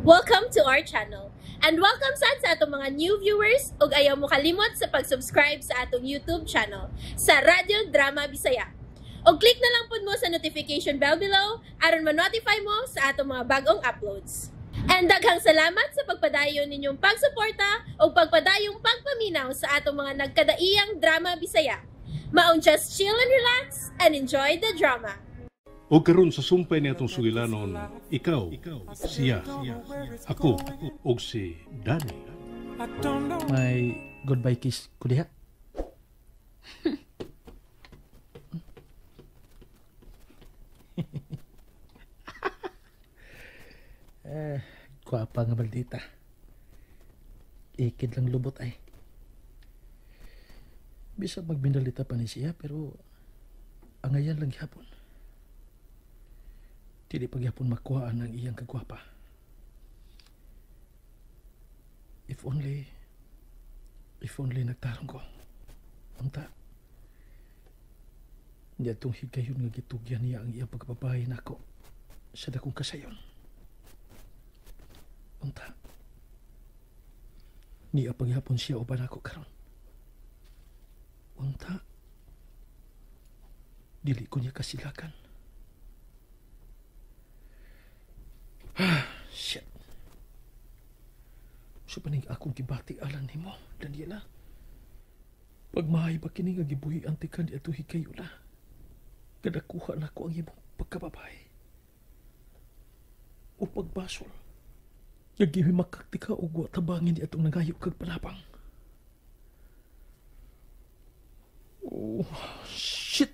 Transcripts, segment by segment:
Welcome to our channel. And welcome sad sa atong mga new viewers ug ayaw mo kalimot sa pag-subscribe sa atong YouTube channel sa Radyo Drama Bisaya. Og click na lang pud mo sa notification bell below aron ma-notify mo sa atong mga bagong uploads. And daghang salamat sa pagpadayon ninyong pagsuporta ug pagpadayong pagpaminaw sa atong mga nagkadaiyang drama Bisaya. Maong just chill and relax and enjoy the drama. O karon sa sumpay ni atong sugilanon, ikaw, siya, ako, ug si Danny. May goodbye kiss ko diha. Gwapa nga maldita. Ikid lang lubot ay. Bisag magbindalita pa ni siya pero angayan lang gihapon. Dili pagyapon makuhaan ang iyang kagwapa. If only nagtarong ko. Unta. Niya itong higayon nga gitugyan niya ang iyang pagbabahay nako sa dakong kasayon. Unta. Niya pagyapon siya uban ako karon. Unta. Dili ko niya kasilakan. Shit. So paning akong gibati alang nimo, Daniela. Pagmahay ba kini nga gibuhi ang tikan di ato hikayula. Kadakuha na ko ang imong pagkababae. O pagbasol. Yagihi makaktika og wa tabangin di atong nagayo kag palabang. Oh, shit.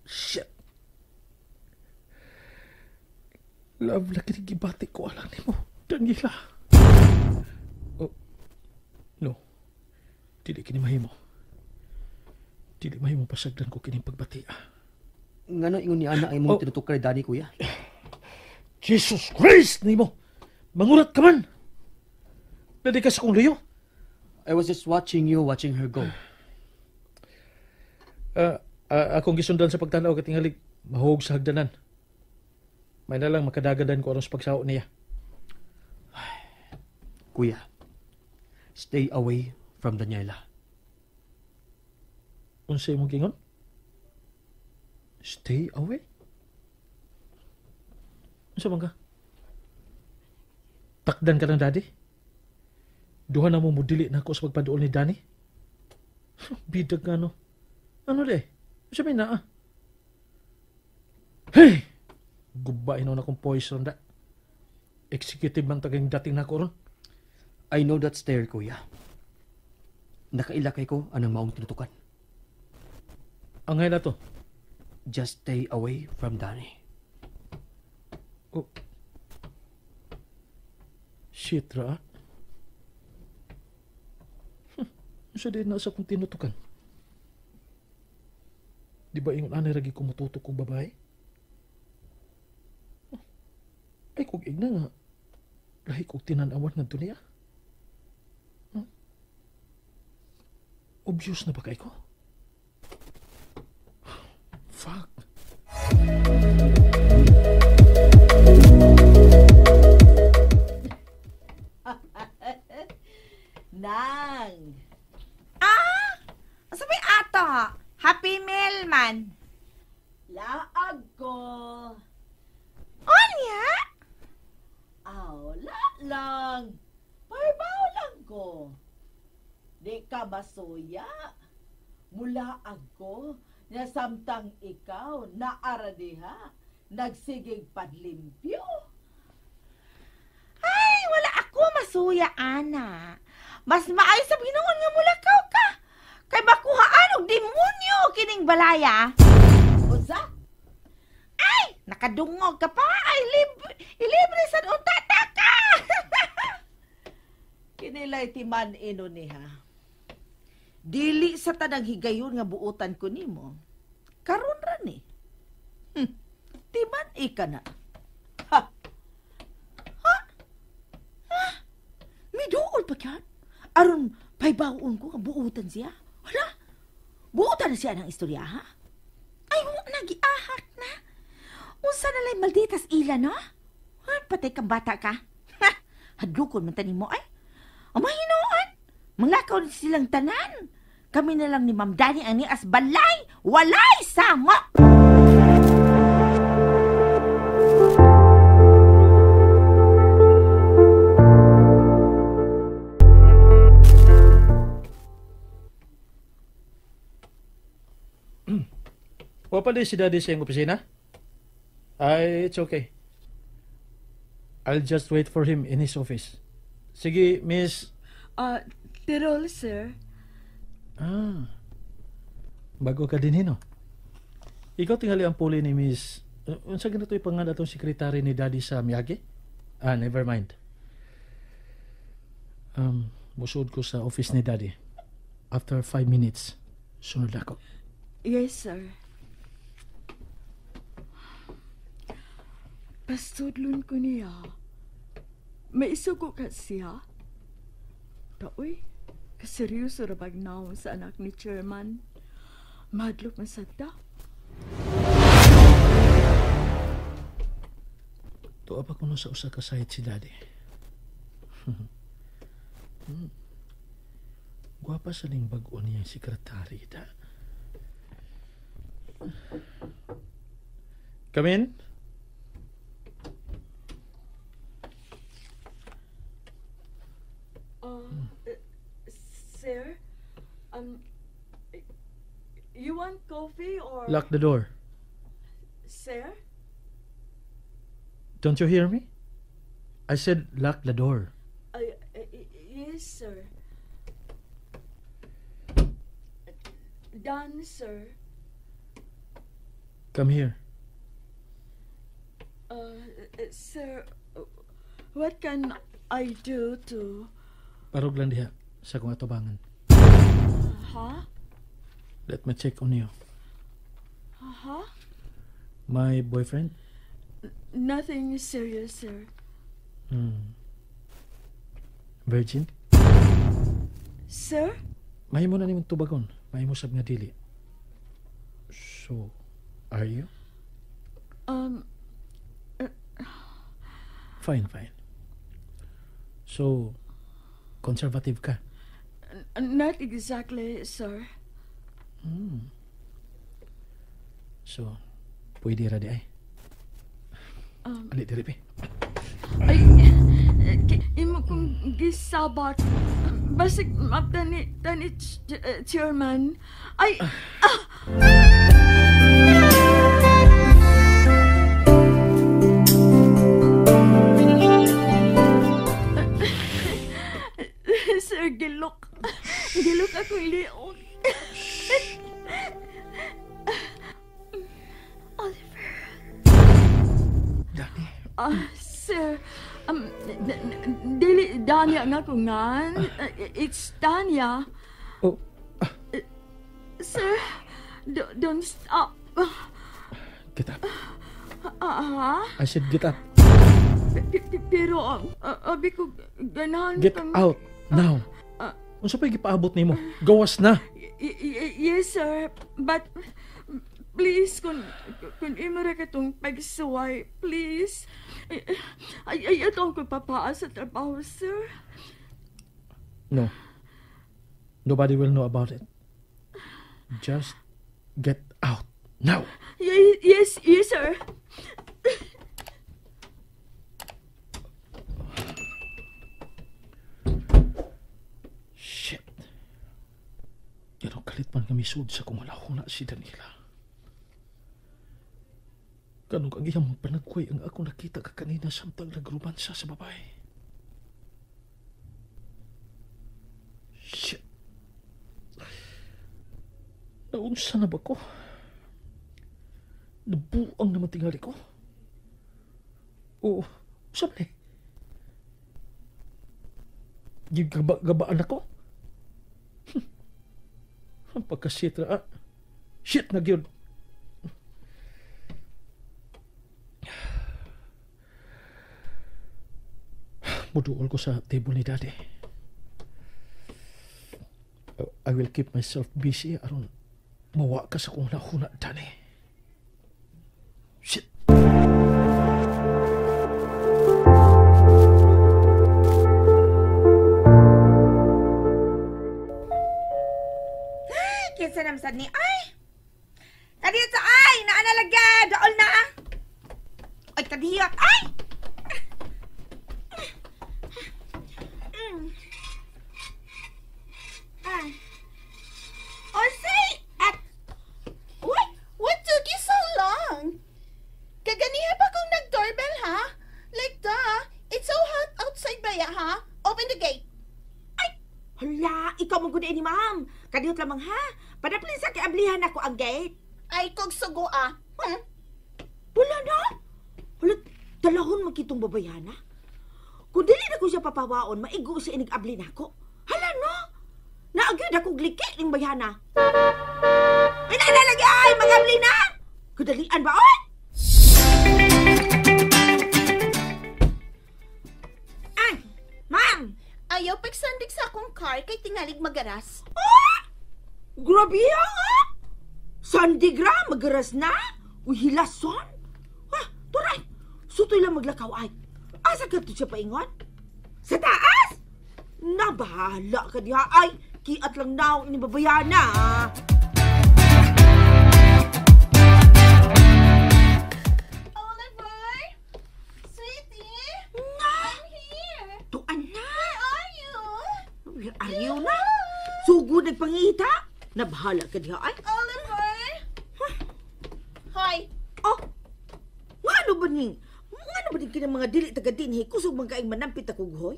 Shit. Love na kinigibati ko alang nimo, Daniela. Oh, no. Dili kini mahimo. Dili mahimo pasagdan ko kining pagbati. Ngano ingon ni ana ay mong tinutukar ni Danny, kuya? Jesus Christ nimo! Mangurat ka man! Pwede ka sa kong luyo? I was just watching you, watching her go. Akong gisundan sa pagtanaw katingalig, mahug sa hagdanan. May na lang makadagadan ko aron sa pagsao niya. Kuya, stay away from Daniela. Unsay imong gingon? Stay away? Unsa man ka? Takdan ka ng daddy? Duha na mo mudili na ako sa pagpaduol ni Danny? Bidag nga no. Ano de? Unsa may naa? Hey! Gubain na akong poison da. Executive man tagang dating na ko ron. I know that stare, kuya. Nakailakay ko anang maong tinutukan. Angay na to. Just stay away from Danny. Oh. Shit, ra. Unsa din na sa kong tinutukan? Di ba ingon anay ragi kumututok kong babae? Ay, kung igna nga, lahi kong tinanawan nga niya. Huh? Obvious na ba kay ko? Fuck. Nang! Ah! Asa may ato? Happy meal man. Laag ko. Onya? Aw, la lang. Paibaw lang ko. Di ka masuya. Mulaag ko na samtang ikaw naara diha nagsigig padlimpyo. Ay, wala ako masuya, ana. Mas maayo sa Ginoo nga mulakaw ka. Kay makuhaan og demonyo kining balaya. Unsa? Ay, nakadungog ka pa. Ay, ilibre sa unta ta ka. Kinilay timan ino niha. Dili sa tanang higayon nga buotan ko nimo. Karon ra ni. Timan ika na. Ha. Ha? Ha? Miduol pa kyan? Aron paybawon ko nga buotan siya. Hala? Buotan na siya ng istorya, ha? Ay, nagiahak na. Unsa na lay malditas ila, no? Ha, patay kang bata ka. Hadlukon man tanin mo ay. Ang mahinoon. Manglakaw na silang tanan. Kami na lang ni Ma'am Dani ang nias balay. Walay sama. Wa pa din si Daddy sa iyong opisina? Ay, it's okay. I'll just wait for him in his office. Sige, Miss... Tirol, sir. Ah. Bago ka din, hino. Ikaw tingali ang puli ni Miss... Unsa ganito yung pangalan atong sekretary ni Daddy sa Miyagi? Ah, never mind. Musod ko sa office ni Daddy. After 5 minutes, sunod ako. Yes, sir. Pasudlon ko niya. May isugo ka siya. Taoy, kaseryoso ra bag naon sa anak ni chairman. Madlok man sad ta. Tuwa pa kuno sa usa ka site si Daddy. Gwapa sa ning bag-o niyang sekretary ta. Come in. Sir, you want coffee or... Lock the door. Sir? Don't you hear me? I said lock the door. Yes, sir. Done, sir. Come here. Sir, what can I do to... Parog lang diha sa kong atubangan. Ha? Let me check on you. Ha? My boyfriend? Nothing serious, sir. Virgin? Sir? Mahimo na nimong tubagon. Mahimo sab nga dili. So, are you? Fine, fine. So, conservative ka? Not exactly, sir. So, pwede ra di ay. Ali, diri, pe. Ay, imo kong gisabat. Basig maptani, tani, chairman. Ay, ah! Sir, gilok. Gilok akong liog. Oliver. Dani. Sir, dili Dani ang akong ngan. It's Tanya. Oh. Sir, don't stop. Get up. Ha? I said get up. Pero, abi ko, ganahan Get out now. Unsa pa'y gipaabot nimo? Gawas na. Yes, sir. But, please, kung imo ra katong pagsuway, please. Ay, atong ko papaa sa trabaho, sir. No. Nobody will know about it. Just get out now. Yes, yes, sir. Shit. Ganong kalit man kami sud sa kung malahuna si Daniela. Ganong ang iyang panagkway ang akong nakita ka kanina samtang nagrumansa sa babae. Shit. Naunsa na ba ko? Nabuang naman tingali ko. Oo, sabi. Gigaba-gabaan ako. Ang pagkasitra, ah. Shit na gyud. Muduol ko sa table ni Daddy. I will keep myself busy aron mawa ka sa kong nahuna, Danny. Shit! sad ni. Ay! Kadiyot sa ay! Naanalagyan! Daol na! Ay, kadiyot! Ay! Ay. Oh, say! At... What? What took you so long? Kaganiha pa kong nag-doorbell, ha? Like, duh. It's so hot outside baya, ha? Open the gate. Ay! Hala, ikaw mong gudain ni ma'am. Kadiyot lamang, ha? Padaplin sa kiablihan ako ang gate. Ay, kog sugo, ah. Wala na. Wala, talahon magkitong babayana. Kung dili na ko siya papawaon, maigo siya inig-abli na ako. Hala, no? Naagyod akong liki ng bayana. Ay, nalagi ay, mga abli na! Kudalian ba, oy? Ay, ma'am! Ayaw pagsandig sa akong car kay tingalig magaras. Oh! Grabe, ha? Sandig ra, magaras na? Uy, hilason? Ha, turay! Sutoy lang maglakaw ay. Asa ka to siya paingon? Sa taas? Nabahala ka diha ay. Kiat lang naong ini babayana. Oliver! Sweetie! Na! I'm here! Tuan na! Where are you? Where are you na? Sugod nagpangita? Nabahala ka diha ay. Oliver! Huh? Hoy! Oh! Ngano ba ning? Ngano ba ning kinang mga dili taga dinhi kusog man kaing manampit akog hoy?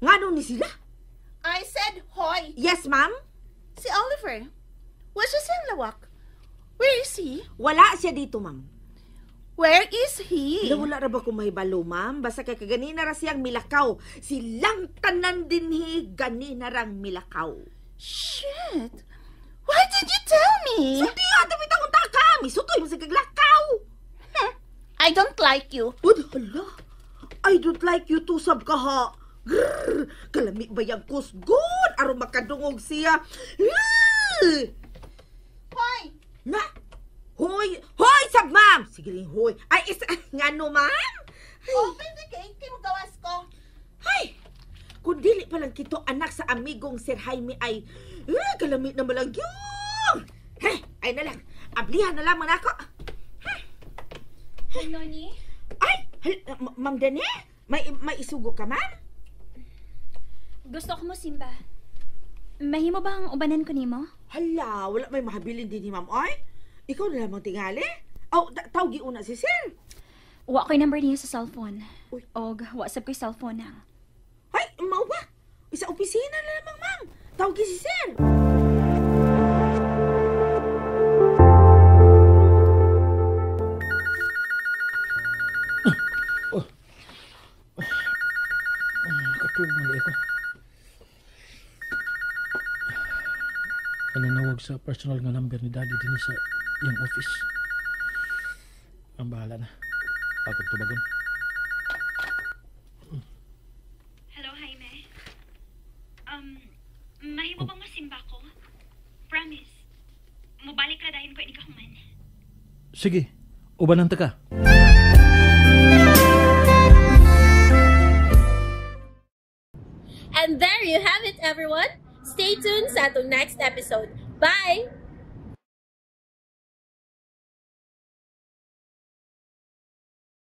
Ngano ni sila? I said hoy. Yes, ma'am. Si Oliver. Wala siya siyang lawak. Where is he? Wala siya dito, ma'am. Where is he? Wala ra ba kung mahibalo, ma'am? Basta kay kaganina ra siyang milakaw. Silang tanan dinhi, ganina rang milakaw. Shit! Why did you tell me? Hindi, ate, may taong taka. Misutoy mo sa kaglakaw. I don't like you. Ud, hala. I don't like you too, sab ka ha. Grrr, kalami ba yung kusgon? Aron makadungog siya. Hoy! Na! Hoy! Hoy, sab ma'am! Sige lang, hoy. Ay, isa, ngano, ma'am? Ay. Open the gate, kay magawas ko. Ay! Kung dili pa lang kito anak sa amigong Sir Jaime ay, kalami na malang yun! Hey, ay na lang. Ablihan na lamang ako. Hey, Noni? Ay! Ma'am Dene? May isugo ka, ma'am? Gusto ko mo, Simba. Mahimo ba ang ubanan ko nimo? Hala, wala may mahabilin din ni ma'am, ay. Ikaw na lamang tingali. Aw, tawgi una si sir. Wa ko'y number niya sa cellphone. Uy. Og WhatsApp ko'y cellphone nang. Ay, mao ba? Sa opisina na lamang, ma'am. Tawgi si sir. Katulog na ko. Nanawag sa personal nga number ni Daddy din sa iyang office. Ang bahala na. Pagod tubagon. Hello, Jaime. Mahimo bang masimba ko? Promise. Mubalik ra dahin ko ini kahuman. Sige, ubanan ta ka. And there you have it, everyone. Stay tuned sa atong next episode. Bye!